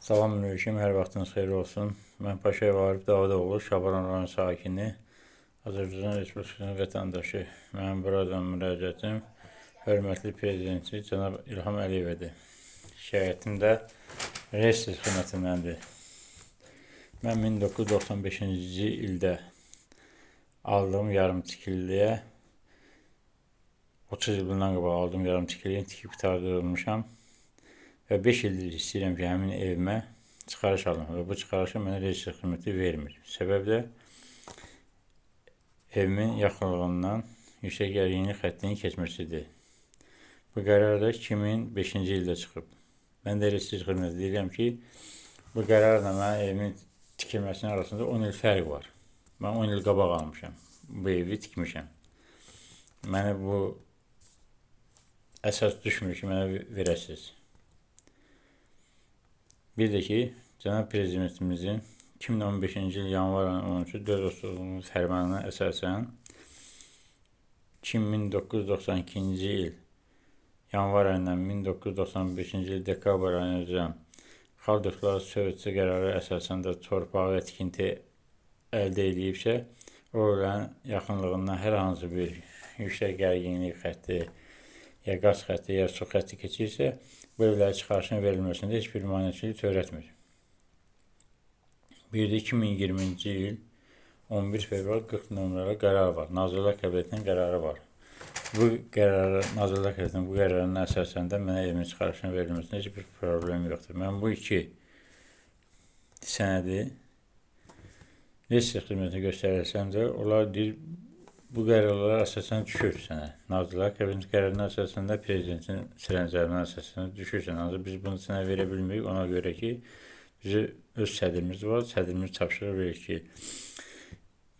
Salam aleyküm, hər vaxtınız xeyir olsun. Mən Paşayev Arif Davudoğlu, Şabaran rayon sakini, Azərbaycan Respublikasının vətəndaşı. Mənim buradan müraciətim hörmətli prezidenti cənab İlham Əliyevədir. Şikayətim də reyestr xidmətindəndir. Mən 1995-ci ildə aldığım yarım tikiliyə 30 il bundan qabaq aldığım yarım tikiliyi tikib qurtardırmışam. Və 5 ildir istəyirəm ki, həmin evimə çıxarış alım və bu çıxarışı mənə reyestr xidməti vermir. Səbəb də evimin yaxınlığından yüksək gərginlik xəttinin keçməsidir. Bu qərar da 2005-ci ildə çıxıb. Mən də reyestr xidməti deyirəm ki, bu qərarla mənim evimin tikilməsinin arasında 10 il fərq var. Mən 10 il qabaq almışam. Bu evi tikmişəm. Mənə bu əsas düşmür ki, mənə verəsiniz. Bir də ki, cənab prezidentimizin 2015-ci il yanvar ayının 13-ü 439 fərmanına əsasən 1992-ci il yanvar ayından 1995-ci il dekabr ayına Xalq Deputatlar Sovetçi qərarı əsasən də torpağı və tikinti əldə eləyibsə, oranın yaxınlığından hər hansı bir yüksək gərginlik xətti, ya qaz xətti, ya su xətti keçirsə, bu evlərə çıxarışın verilməsində heç bir maneçilik törətmir. Bir də 2020-ci il 11 fevral 40 nömrəli qərar var. Nazirlər Kabinetinin qərarı var. Bu qərarı, Nazirlər Kabinetinin bu qərarına əsasən də mənə evimin çıxarışının verilməsində heç bir problem yoxdur. Mən bu iki sənədi reyestr xidmətinə göstərilsəm də, onlar deyir, bu qərarlara əsasən düşür sənə. Nazirlər Kabinetinin qərarına əsasən də prezidentin sərəncamına əsasən düşür sənə. Ancaq biz bunu sənə verə bilmirik ona görə ki, bizi öz sədrimiz var. Sədrimiz tapşırıq verir ki,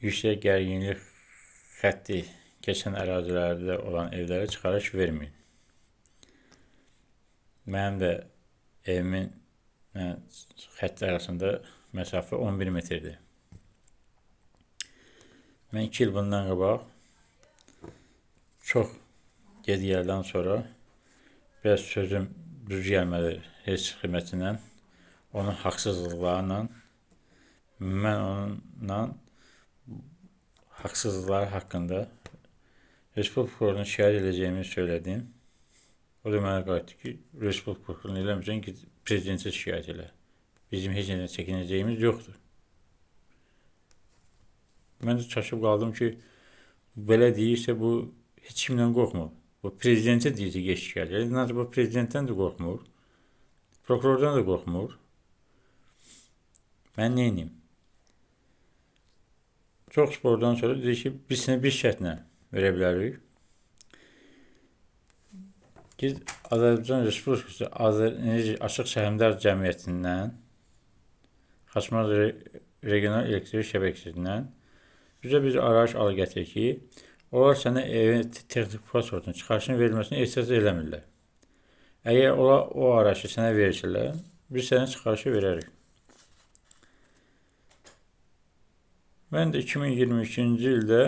yüksək gərginlik xətti keçən ərazilərdə olan evlərə çıxarış verməyin. Mənim də evimin xətti arasında məsafə 11 metrdir. Mən 2 il bundan qabaq çox ged-gəldən sonra biraz sözüm düz gəlmədi reyestr xidmətindən, onun haqsızlıqlarla, mən onunla haqsızlıqları haqqında Respublika prokuroruna şikayət edəcəyimi söylədim. O da mənə qayıtdı ki, Respublika prokuroruna eləmirsən ki, prezidentə şikayət elə. Bizim heç nədən çəkinəcəyimiz yoxdur. Mən də çaşıb qaldım ki, belə deyirsə bu heç kimdən qorxmur. Bu prezidentə deyir ki, geç şikayət elə. Ancaq bu prezidentdən də qorxmur, prokurordan da qorxmur. Mən nə edeyim? Çox spordan sonra deyir ki, biz sənə bir şərtlə verə bilərik. Ged Azərbaycan Respublikası Azər Açıq Səhmdar Cəmiyyətindən, Xaçmaz Regional Elektrik Şəbəkəsindən bizə bir arayış al gətir ki, onlar sənə evin texnik pasportunun çıxarışının verilməsinə etiraz eləmirlər. Əgər onlar o arayışı sənə versələr, biz sənə çıxarışı verərik. Mən də 2022-ci ildə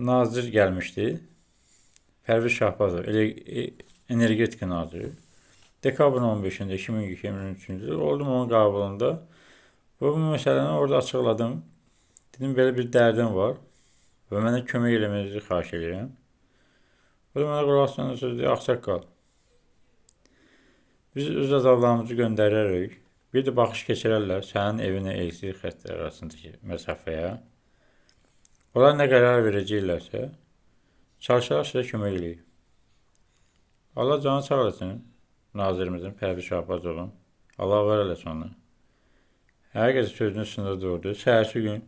nazir gəlmişdi. Pərviz Şahbazov, energetika naziri. Dekabrın 15-də 2023-cü ildə oldum onun qabulunda. Bu məsələni orada açıqladım. Dedim, belə bir dərdim var və mənə kömək eləmənizi xahiş edirəm. O da mənə qulaq asanda söz deyir, ağsaqqal. Biz öz adamlarımızı göndərərik. Bir də baxış keçirərlər sənin evinə elektrik xətti arasındakı məsafəyə. Onlar nə qərar verəcəklərsə, çalışaraq sizə kömək eləyir. Allah canı sağ eləsin nazirimizin, Pərviz Şahbazovun. Allah var eləsin onu. Həqiqətən sözünün üstündə durdu. Səhərsi gün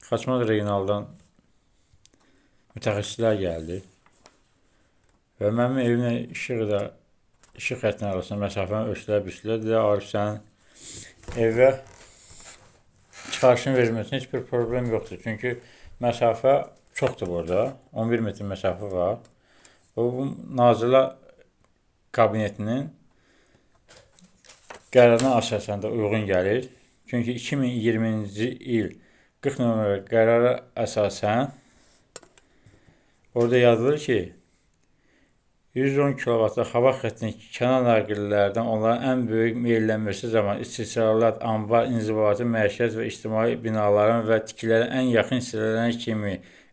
Xaçmaz regionaldan mütəxəssislər gəldi və mənim evimlə işıq xəttinin arasında məsafəni ölçdülər, biçdilər. Dedilər, Arif, sənin evə çıxarışın verilməsində heç bir problem yoxdur. Çünki məsafə çoxdur burada. 11 metr məsafə var. Və bu Nazirlər Kabinetinin qərarına əsasən də uyğun gəlir. Çünki 2020-ci il 40 nömrəli qərara əsasən orada yazılır ki, 110 kilovatlıq hava xəttinin kənar naqillərdən onların ən böyük meyllənməsi zamanı istehsalat, anbar, inzibati, məişət və ictimai binaların və tikilərin ən yaxın hissələrinə kimi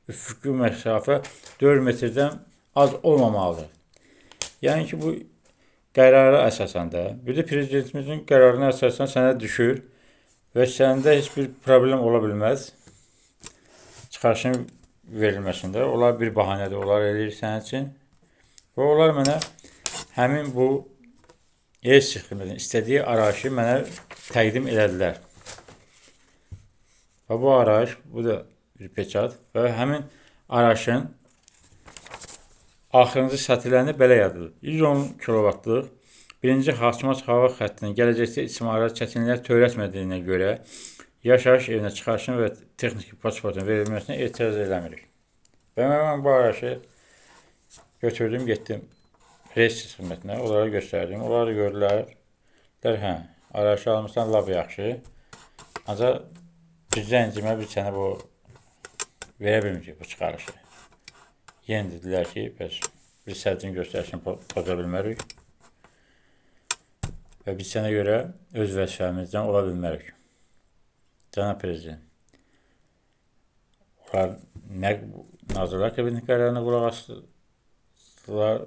üfüqi məsafə 4 metrdən az olmamalıdır. Yəni ki, bu qərara əsasən də, bir də prezidentimizin qərarına əsasən sənə düşür və səndə heç bir problem ola bilməz. Çıxarışın verilməsində onlar bir bahanədir, onlar eləyir sənin üçün. Və onlar mənə həmin bu elektrik xidmətinin istədiyi arayışı mənə təqdim elədilər. Və bu arayış, bu da bir peçat və həmin arayışın axırıncı sətirlərində belə yazılıb. 110 kilovatlıq birinci Xaçmaz hava xəttinin gələcəkdə istismara çətinliklər törətmədiyinə görə yaşayış evinə çıxarışın və texniki pasportun verilməsinə etiraz eləmirik. Və mən bu arayışı götürdüm, getdim reyestr xidmətinə, onlara göstərdim. Onlar da gördülər, dedilər, hə, arayışı almışsan, lap yaxşı. Ancaq bizdən incimə biz sənə bu verə bilməyəcək bu çıxarışı. Yenə dedilər ki, bəs biz sədrin göstərişini poza bilmərik və biz sənə görə öz vəzifəmizdən ola bilmərik. Cənab Prezident, onlar nə Nazirlər Kabineti qərarına qulaq asdılar,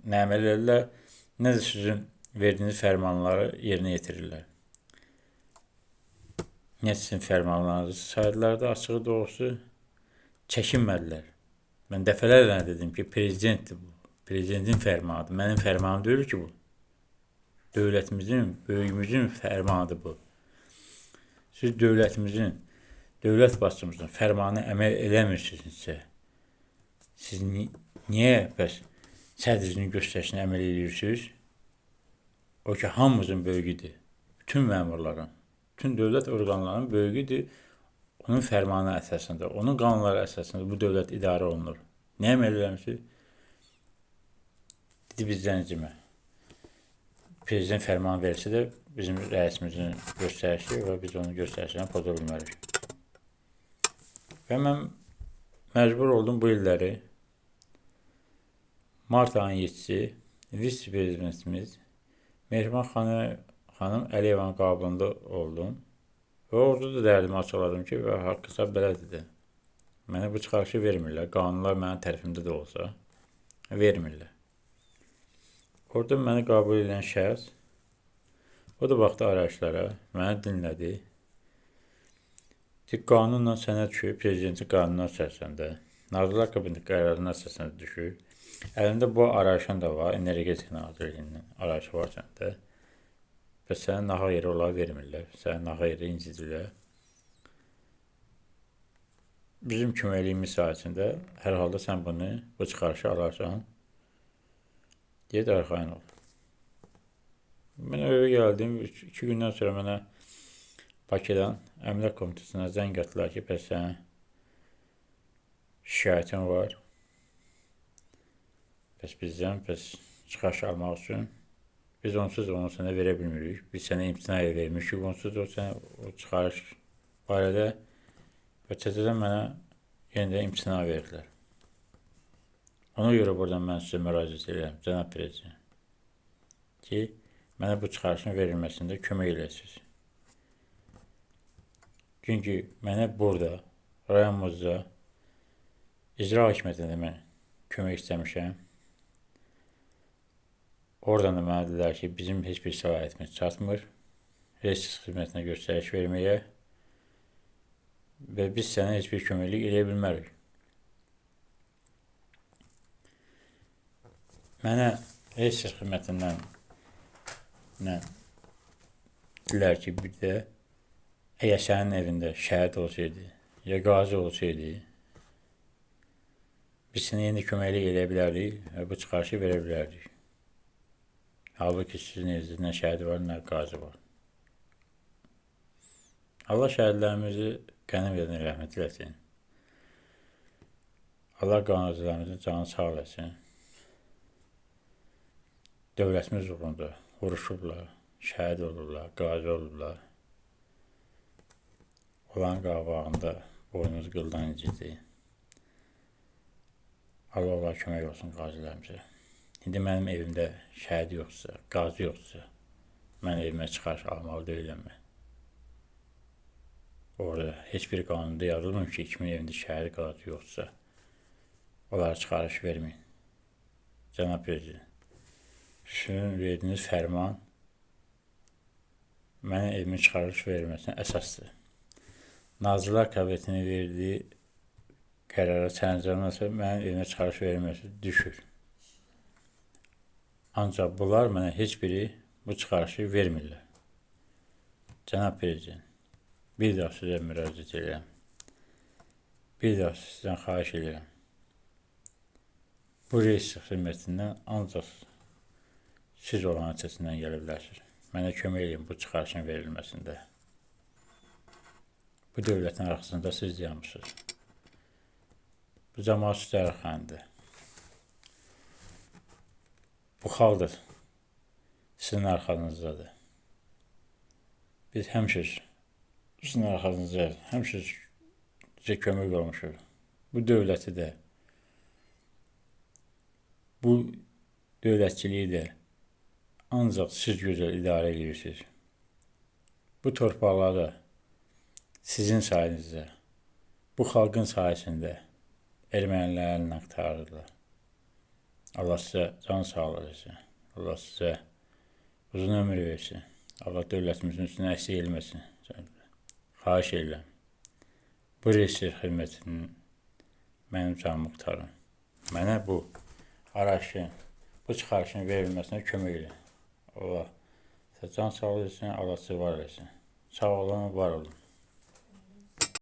nə əməl edirlər, nə də sizin verdiyiniz fərmanları yerinə yetirirlər. Nə sizin fərmanlarınızı saydılar da, açığı doğrusu çəkinmədilər. Mən dəfələrlə dedim ki, prezidentdir bu. Prezidentin fərmanıdır. Mənim fərmanım deyil ki bu. Dövlətimizin, böyüyümüzün fərmanıdır bu. Siz dövlətimizin, dövlət başçımızın fərmanına əməl eləmirsinizsə, siz niyə bəs sədrinin göstərişinə əməl edirsiniz? O ki, hamımızın böyüyüdür. Bütün məmurların, bütün dövlət orqanlarının böyüyüdür. Onun fərmanı əsasında, onun qanunları əsasında bu dövlət idarə olunur. Nəyə əməl eləmişsiniz? Dedi bizdən incimə. Prezident fərman versə də bizim rəisimizin göstərişi və biz onun göstərişini poza bilmərik. Və mən məcbur oldum bu illəri mart ayının 7-si vitse-prezidentimiz Mehriban xanım Əliyevanın qabulunda oldum. Və orada da dərdimi açıqladım ki, və haqq-hesab belə dedi. Mənə bu çıxarışı vermirlər. Qanunlar mənim tərəfimdə də olsa vermirlər. Orada məni qəbul edən şəxs, o da baxdı arayışlara, məni dinlədi. Dedi, qanunla sənə düşür, prezidentin qanununa əsasında, Nazirlər Kabineti qərarına əsasında düşür. Əlində bu arayışın da var, Energetika Nazirliyinin arayışı var səndə. Və sənə nahaq yerə onları vermirlər, sənə nahaq yerə incidirlər. Bizim köməkliyimiz sayəsində hər halda sən bunu, bu çıxarışı alarsan, deyə də arxayın ol. Mən evə gəldim, 2 gündən sonra mənə Bakıdan Əmlak Komitəsinə zəng atdılar ki, bəs sənin şikayətin var. Bəs bizdən, bəs çıxarış almaq üçün biz onsuz onu sənə verə bilmirik. Biz sənə imtina vermişik, onsuz o sənə o çıxarış barədə və təzədən mənə yenə də imtina verdilər. Ona görə buradan mən sizə müraciət edirəm, cənab prezident, ki, mənə bu çıxarışın verilməsində kömək eləsiniz. Çünki mənə burada, rayonumuzda, icra hakimiyyətində mən kömək istəmişəm. Oradan da mənə dedilər ki, bizim heç bir səlahiyyətimiz çatmır reyestr xidmətinə göstəriş verməyə və biz sənə heç bir köməklik eləyə bilmərik. Mənə reyestr xidmətindən dedilər ki, bir də əgər sənin evində şəhid olsaydı, ya qazi olsaydı, biz sənə yenə köməklik eləyə bilərdik və bu çıxarışı verə bilərdik. Halbuki sizin evinizdə nə şəhid var, nə qazi var. Allah şəhidlərimizi qənim edin, rəhmət eləsin. Allah qazilərimizin canını sağ eləsin. Dövlətimiz uğrunda vuruşublar, şəhid olublar, qazi olublar. Onların qabağında boynumuz qıldan incidi. Allah onlara kömək olsun qazilərimizə. İndi mənim evimdə şəhid yoxdursa, qazi yoxdursa, mən evimə çıxarış almalı deyiləm mən. Orada heç bir qanunda yazılmır ki, kimin evində şəhid, qazi yoxdursa, onlara çıxarış verməyin. Cənab Prezident, sizin verdiyiniz fərman mənim evimin çıxarış verilməsinə əsasdır. Nazirlər Kabinetinin verdiyi qərara sərəncamdan mənim evimə çıxarış verilməsi düşür. Ancaq bunlar mənə heç biri bu çıxarışı vermirlər. Cənab Prezident, bir daha sizə müraciət edirəm. Bir daha sizdən xahiş edirəm. Bu reys xidmətindən ancaq siz olan ötəsindən gələ bilərsiniz. Mənə kömək edin bu çıxarışın verilməsində. Bu dövlətin arxasında siz dayanmışsınız. Bu cəmaat sizə arxandır. Bu xalqdır. Sizin arxanızdadır. Biz həmişə sizin arxanızdayıq. Həmişə sizə kömək olmuşuq. Bu dövləti də, bu dövlətçiliyi də ancaq siz gözəl idarə edirsiniz. Bu torpaqlarda sizin sayənizdə, bu xalqın sayəsində ermənilərin əlindən qurtardılar. Allah sizə can sağlığı versin. Allah sizə uzun ömür versin. Allah dövlətimizin üstünə əksik eləməsin. Xahiş edirəm. Bu reysir xidmətinin mənim canımı qurtarın. Mənə bu arayışın, bu çıxarışın verilməsinə kömək edin. Allah sizə can sağlığı versin, Allah sizə var versin. Sağ olun, var olun.